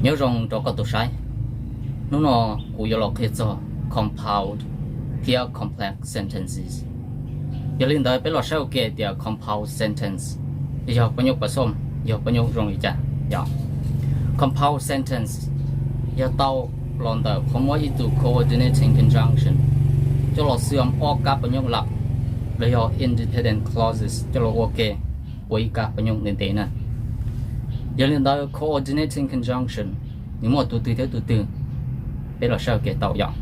Nyob zoo rau koj tus saib, hnub no kuv yuav los qhia txog compound thiab complex sentences. Yog li ntawd peb los saib ua ke tias compound sentence yog pab nyuj pas xom, yog pab nyuj zoo li cas. Yog compound sentence yog tau los ntawm qhov muab ib tug coordinating conjunction coj los xwm ob kab pab nyuj lawm, los yog independent clauses coj los ua ke ua ib kab pab nyuj ntev ntev na. Yog li ntawd coordinating conjunction nws muaj tus twg thiab tus twg, peb los saib ua ke tau yom.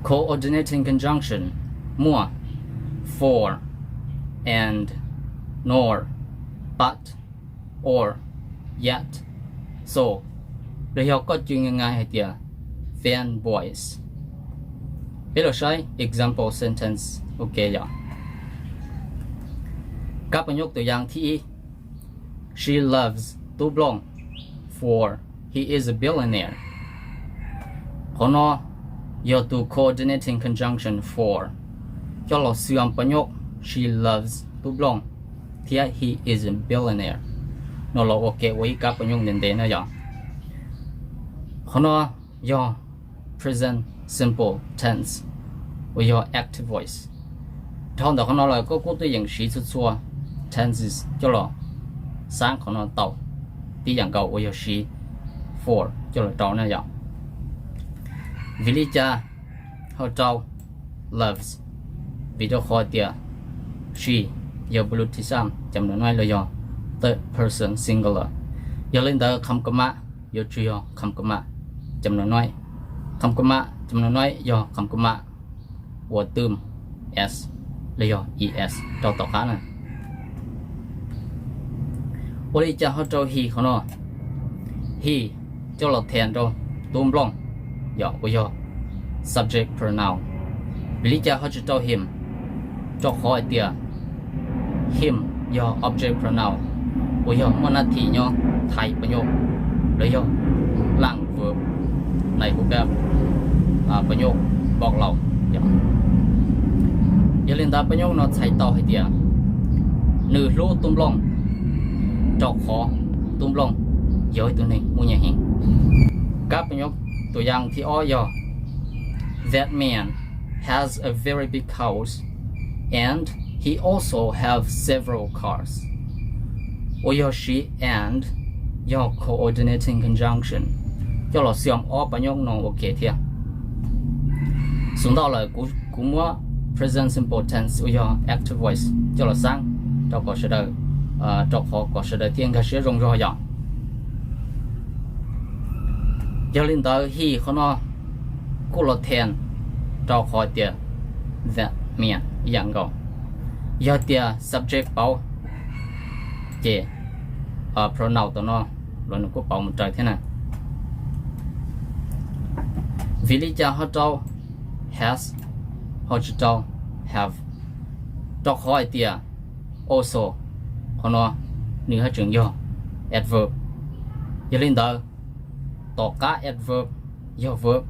Coordinating conjunction muaj for, and, nor, but, or, yet, so, los yog koj cw nga nga hais tias then, boys. Peb los saib example sentence ua ke yom. Kab pab nyuj tus yam thib ib, she loves Tub Nplooj for he is a billionaire. Qhov no yog tus coordinating conjunction for coj los xwm pab nyuj she loves Tub Nplooj thiab he is a billionaire no los ua ke ua ib kab pab nyuj ntev ntev na yom. Qhov no yog present simple tense uas yog active voice. Dhau ntawm qhov no lawm koj kuj tuaj yeem siv txhua txhua tenses coj los xaab qhov no tau tib yam nkaus uas yog siv for coj los rau na yom. Vim li cas ho rau loves? Vim rau qhov tias she yog plural cam no nuaib los yog third person singular. Yog li ntawd kham ka ma yuav tsum yog kham ka ma cam no nuaib. Kham ka ma cam no nuaib yog kham ka ma uas twm s los yog es rau tom qab na. Ua li cas ho rau he qhov no? He coj los thiam rau Tub Nplooj yom, uas yog subject pronoun. Vim li cas ho tsis rau him? Rau qhov hais tias him yog object pronoun uas yog muaj nab thim nyob thaiv pab nyuj, los yog laaj verb nais hu pab pab nyuj npaum laus. Yog li ntawd pab nyuj no txhais tau hais tias nws hlub Tub Nplooj, rau qhov Tub Nplooj yog ib tug neeg muaj nyiaj heev. Kab pab nyuj tus yam thib ob yog that man has a very big house and he also have several cars. Uas yog siv and yog coordinating conjunction coj los xwm ob pab nyuj no ua ke thiab. Xub ntau lawm kuv muab present simple tense uas yog active voice coj los xaab rau kom sawv daws, rau qhov kom sawv daws thiaj nkag siab zoo zog yom. Yog li ntawd he qhov no kuj los thiam rau qhov tias that man ib yam nkaus. Yog tias subject pauv ces pronoun tom no los nws kuj pauv mus raws thiab na. Vim li cas ho rau has ho tsis rau have? Rau qhov hais tias also qhov no nws haj tseem yog adverb. Yog li ntawd tom qab adverb yog verb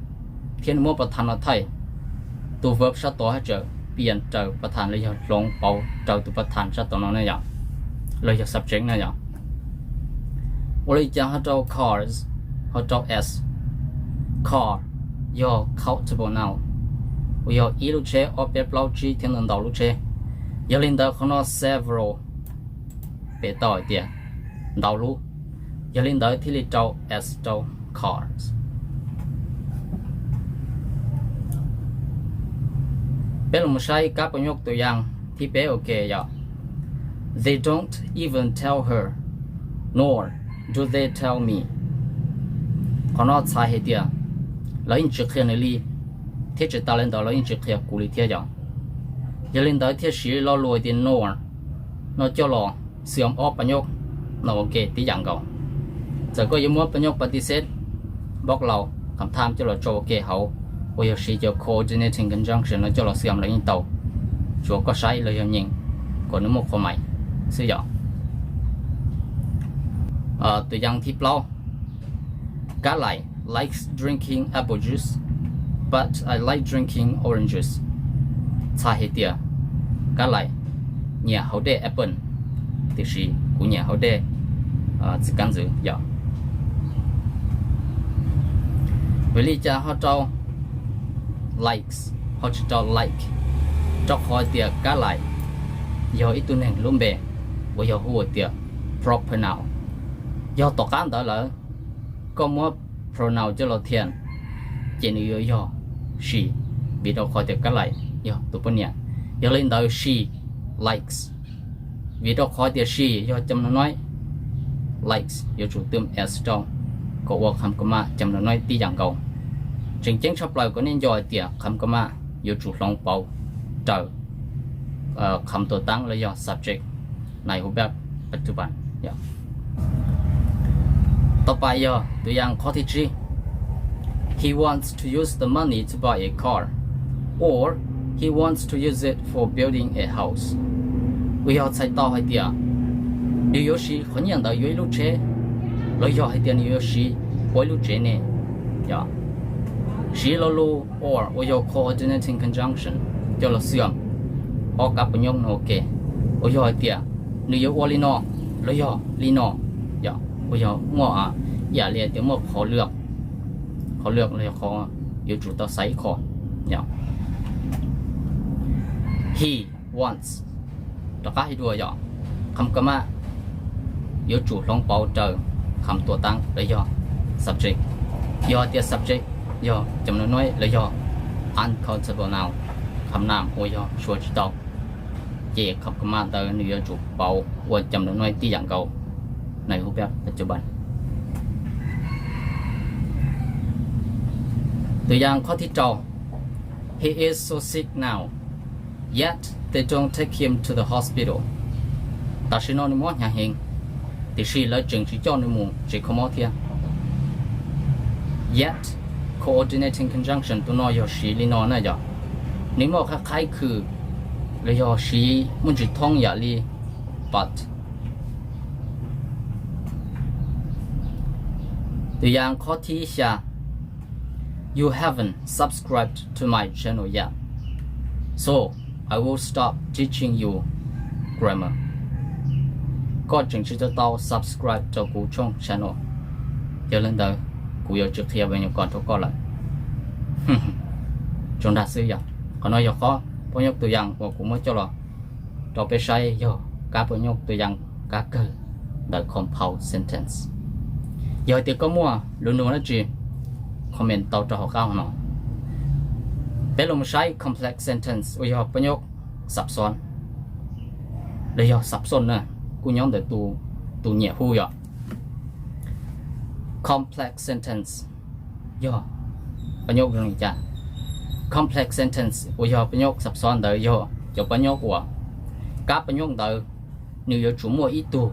thiab nws muab pas thas no thaij, tus verb sab tod haj tseem pias raws pas thas los yog hloov pauv raws tus pas thas sab tod no na yom, los yog subject na yom. Ua li cas ho rau cars ho rau s? Car yog countable noun uas yog ib lub tsheb, ob peb plaub tsib thiab ntau ntau lub tsheb. Yog li ntawd qhov no several pem tau hais tias ntau lub, yog li ntawd thiaj li rau s rau cars. Peb los mus saib kab pab nyuj tus yam thib peb ua ke yom. They don't even tell her, nor do they tell me. Qhov no txhais hais tias lawv yeej tsis qhia nws li, thiab tsis tas li ntawd lawv yeej tsis qhia kuv li thiab yom. Yog li ntawd thiaj siv lo lus tias nor no coj los xwm ob pab nyuj no ua ke tib yam nkaus. Txawm koj yuav muab pab nyuj pas tis xeb, npaum laus, kham tham coj los tso ua ke hauv, uas yog siv cov coordinating conjunction no coj los xwm los yeej tau, tsuav koj saib los yog nyeem kom nws muaj qhua mais xwb yom. Tus yam thib plaub, Kab Laim likes drinking apple juice, but I like drinking orange juice. Txhais hais tias Kab Laim nyiam haus dej apple, tiam sis kuv nyiam haus dej txiv kab ntxwv yom. Vim li cas ho rau likes ho tsis rau like? Rau qhov tias kab lais yog ib tug neeg lub npe uas yog hu tias proper noun. Yog tom qab ntawd lawm, koj muab pronoun coj los thiaj, ces nws yuav yog she, vim rau qhov tias kab lais yog tus poj niam. Yog li ntawd she likes, vim rau qhov tias she yog cam no noib, likes yuav tsum twm s rau kom ua kham ka ma cam no noib tib yam nkaus. Tseem ceeb tshaj plaws kom nej nco hais tias kham ka ma yuav tsum hloov pauv raws kham tuam taab los yog subject nais hu pab pab tub pa. Tom pab yog tus yaam qhov thib tsib, he wants to use the money to buy a car, or he wants to use it for building a house. Uas yog txhais tau hais tias nws yuav siv qhov nyiaj ntawd yuav ib lub tsheb, los yog hais tias nws yuav siv ua ib lub tsev ne. Siv lo lus or uas yog coordinating conjunction coj los xwm ob kab paj nyob no ua ke, uas yog hais tias nws yuav ua li no los yog li no, uas yog muaj ib yam li tias muaj qhov lwm, qhov lwm los yog qhov yuav tsum tau xaiv ib qho. He wants, rov qab hais dua yog kham ka ma yuav tsum hloov pauv raws kham tuam taab los yog subject. Yog tias subject yog cam no noib los yog uncountable noun, kham naam uas yog suav tsis tau, ces kham ka ma ntawd nws yuav tsum pauv ua cam no noib tib yam nkaus nais hu pab pab tub pa. Tus yaam qhov thib rau, he is so sick now, yet they don't take him to the hospital. Tam sim no nws mob hnyav heev, tiam sis lawv tseem tsis coj nws mus tsev kho mob thiab. Yet coordinating conjunction tus no yog siv li no na yog, nws muaj qhab qhaib khw los yog siv muaj ntsis thoob yam li but. Tus yaam qhov thib xya, you haven't subscribed to my channel yet, so I will stop teaching you grammar. Koj tseem tsis tau tau subscribe rau kuv tshooj channel, yog li ntawd kuv yuav tsis qhia paj nyuj kos rau koj lawm. Tsuas nrag xwb yog qhov no yog qhov paj nyob tus yaam uas kuv muab coj los rau peb saib yog kab paj nyob tus yaam kab kawg ntawm compound sentence. Yog tias koj muaj lus nug dab tsi, comment tau rau hauv qab hauv no. Peb los saib complex sentence uas yog paj nyob xab xoob los yog xab xoob na, kuj nyob ntawm tus nyiam hu yog complex sentence, yog paj nyob zoo li cas. Complex sentence uas yog paj nyob xab xoob ntawd yog cov paj nyob uas kab paj nyob ntawd nws yuav tsum muaj ib tug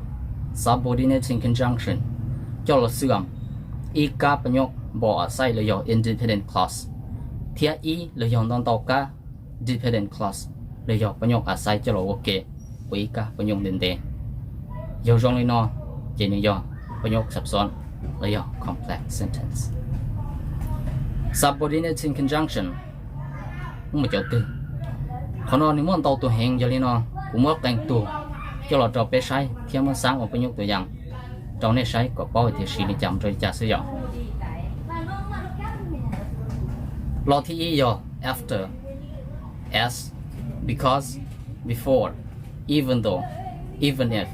subordinating conjunction coj los xwm ib kab paj nyob npo a xaij los yog independent clause, thiab ib los yog ntau ntau kab dependent clause los yog paj nyob a xaij coj los ua ke ua ib kab paj nyob ntev ntev. Yog zoo li no, ces nws yog paj nyob xab xoob los yog complex sentence. Subordinating conjunction muaj cov twg? Qhov no nws muaj ntau tus heev, yog li no kuv muab qee tus coj los rau peb saib thiab muab xaab ua paj nyob tus yaam rau nej saib kom paub hais tias siv li cas mus rau li cas xwb yom. Lo thib ib yog after, as, because, before, even though, even if,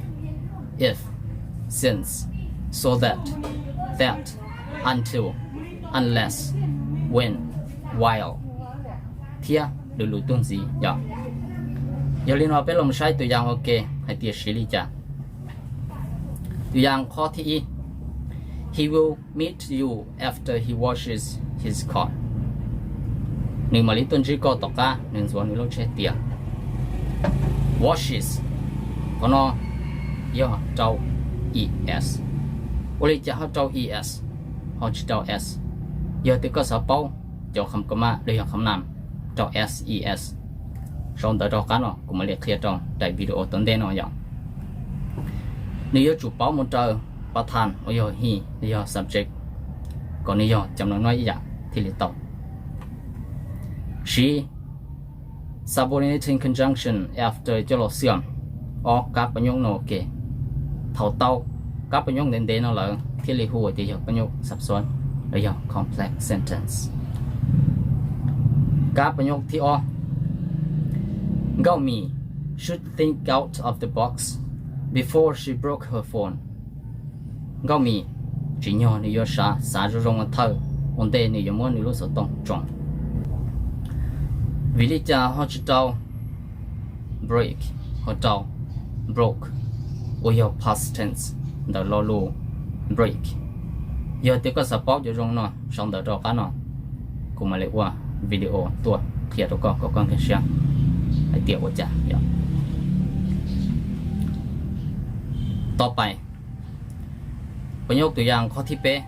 if, since, so that, that, until, unless, when, while, thiab lwm lwm tug ntxiv yom. Yog li no peb los saib tus yaam ua ke hais tias siv li cas. Tus yaam qhov thib ib, he will meet you after he washes his car. Nws mam li tuaj ntsib koj tom qab nws ntxuav nws lub tsheb tias. Washes, qhov no yog rau es. Ua li cas ho rau es ho tsis rau s? Yog tias koj xav paub cov kham ka ma los yog kham nam rau s, es, sau ntawv rau qab no kuv mam li qhia rau daim video tom ntej no yom. Nws yuav tsum pauv mus raws pa than uas yog he los yog subject kom nws yog cov no no ib yam thiaj li tau. Siv subordinating conjunction after coj los xwm ob kab pa nyob no ua ke. Thaum tau kab pa nyob ntev ntev no lawm thiaj li hu tias yog pa nyob xab xoob. los yog complex sentence. Kab pas nyob thib ob, Nkauj Mim should think out of the box before she broke her phone. Nkauj Mim tsim nyog nws yuav xav xav zoo zoo ua thawj ua ntej nws yuav muab nws lub xov tooj tsoo. Vim li cas ho tsis rau break, ho rau broke, uas yog past tense ntawm lo lus break? Yog tias koj xav paub cov zoo no sau ntawv rau qab no, kuv mam li ua video tuaj qhia rau koj kom koj nkag siab hais tias ua cas yom. Tos pais, pas nyob tus yam qhov thib peb,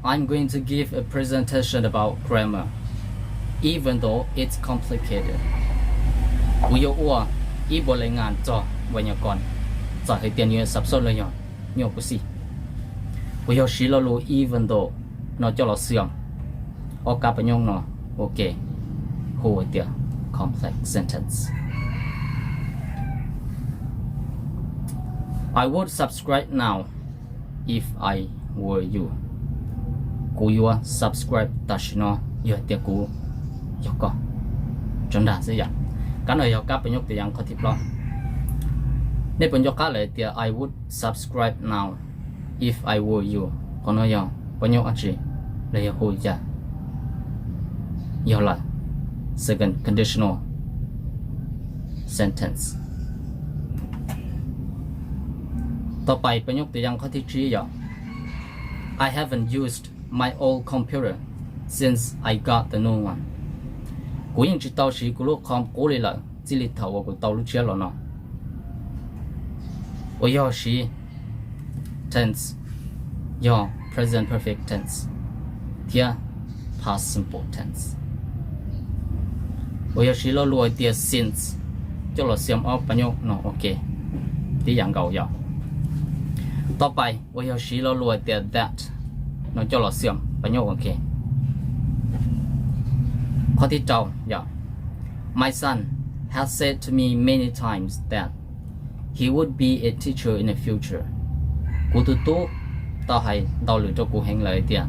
I'm going to give a presentation about grammar, even though it's complicated. Kuv yuav ua ib puas le ngam txog vas nyas kos, txawm hais tias nws yuav xab xoj los yog nyuaj kuv xij. Kuv yog siv lo lus even though no coj los xwm ob kab pas nyob no ua ke hu tias complex sentence. I would subscribe now if I were you. Kuv yuav subscribe tam sim no yog tias kuv yog koj. Tso nrag xwb yom. Kab no yog kab pas nyob tus yam qhov thib plaub. Nej puas nco qab lawm tias I would subscribe now if I were you? Qhov no yog pas nyob dab tsi los yog hu li cas? Yog lawm, second conditional sentence. Tos pais pas nyob tus yam qhov thib tsib yom. I haven't used my old computer since I got the new one. Kuv yeej tsis tau siv kuv lub qhov qub li lawm txij li thaum uas kuv tau lub tshiab los no. Uas yog siv tense yog present perfect tense thiab past simple tense. Uas yog siv lo lus hais tias since coj los xwm ob pas nyob no ua ke tib yam nkaus yom. Tos pais uas yog siv lo lus hais tias that no coj los xwm pas nyob ua ke. Qhov thib rau yom, My son has said to me many times that he would be a teacher in the future. Kuv tus tub tau hais ntau lwm rau kuv heev lawm tias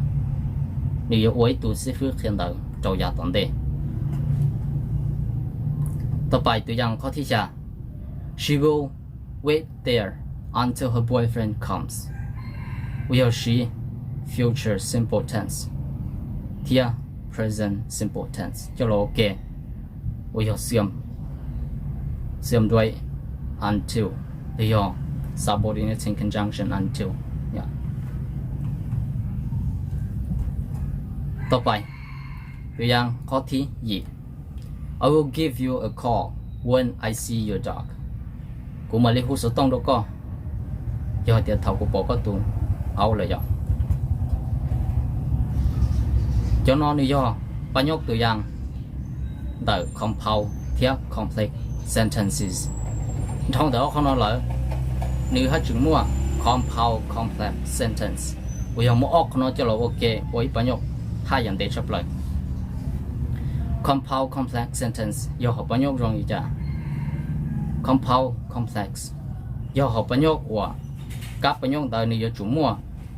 nws yuav ua ib tug xib fwb qhia ntawv rau yav tom ntej. Tos pais tus yam qhov thib xya, She will wait there until her boyfriend comes. Uas yog siv future simple tense thiab present simple tense coj los ua ke. Uas yog xwm, xwm duaib until, los yog subordinating conjunction until. Tos pais tus yam qhov thib yim, I will give you a call when I see your dog. Kuv mam li hu xov tooj rau koj yog tias thaum kuv pom koj tus aub lawm yom. Cov no nws yog pas nyob tus yam ntawm compound thiab complex sentences. Dhau ntawm ob qhov no lawm, nws haj tseem muaj compound complex sentence, uas yog muab ob qhov no coj los ua ke ua ib pas nyob haj yam ntev tshaj plaws. Compound complex sentence yog hom pas nyob zoo li cas? Compound complex yog hom pas nyob uas kab pas nyob ntawd nws yuav tsum muaj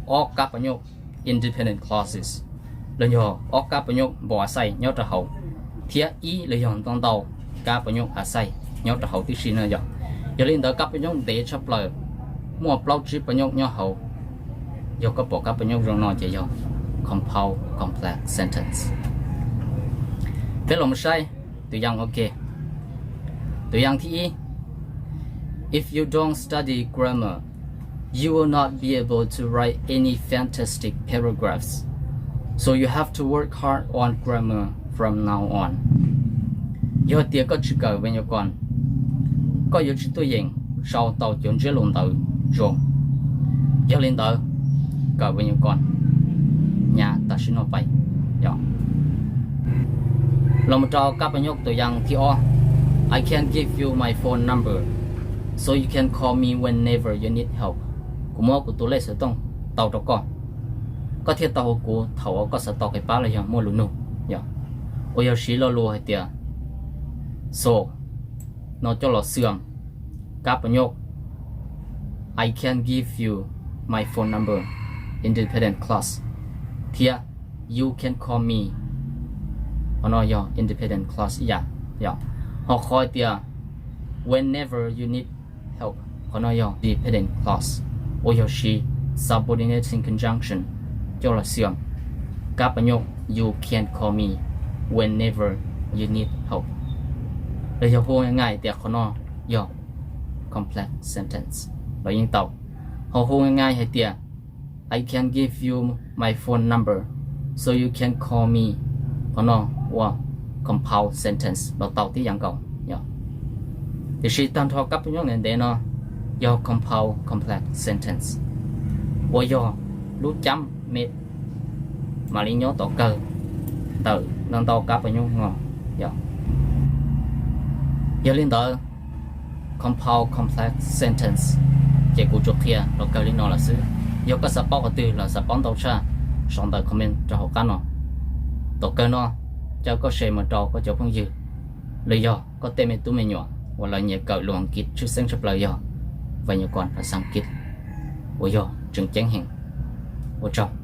ob kab pas nyob independent clauses, los yog ob kab pas nyob npau a xais nyob rau hauv, thiab ib los yog ntau ntau kab pas nyob a xais nyob rau hauv tib si no yom. Yog li ntawd kab pas nyob ntev tshaj plaws muaj plaub tsib pas nyob nyob hauv. Yog koj pom kab pas nyob zoo no ces yog compound complex sentence. Peb los mus saib tus yam ua ke. Tus yam thib ib, If you don't study grammar, you will not be able to write any fantastic paragraphs. So you have to work hard on grammar from now on. Yog tias koj tsis kawm vas nyas kos, koj yuav tsis tuaj yeem sau tau cov ntsiab lus ntawv zoo. Yog li ntawd, kawm vas nyas kos hnyav tam sim no pais. Los mus rau kab pas nyob tus yam thib ob, I can give you my phone number, so you can call me whenever you need help. Kuv muab kuv tus lej xov tooj tau rau koj, koj thiaj tau hu kuv thaum uas koj xav tau kev pab los yog muaj lus nug yom. Uas yog siv lo lus hais tias so no coj los xwm kab pas nyob I can give you my phone number, independent clause, thiab You can call me, qhov no yog independent clause ib yam. Yog ho qhov tias whenever you need help, qhov no yog dependent clause uas yog siv subordinating conjunction coj los xyaw kab paj nyuj you can call me whenever you need help. Los yog hu nqaij tias qhov no yog complex sentence los yeej tau. Ho hu nqaij hais tias I can give you my phone number so you can call me, qhov no ua compound sentence los tau tib yam nkaus. Tiam sis tag nrho kab paj nyuj ntev ntev no yog compound complex sentence uas yog lub cab me mam li nyob tom kawg ntawm ntau ntau kab paj nyuj no. Yog li ntawd, compound complex sentence ces kuv tsuas qhia los kawg li no lawm xwb. Yog koj xav paub qhov twg los xav paub ntau tshaj, sau ntawm comment rau hauv qab no. Tom kawg no, caw koj share mus rau koj cov phooj ywg los yog koj tej me tub me nyuam uas lawv nyiam kawm lus Askiv tshwj xeeb tshaj plaws yog Vajnyukan Phasaskiv uas yog tseem ceeb heev. Ua tsaug.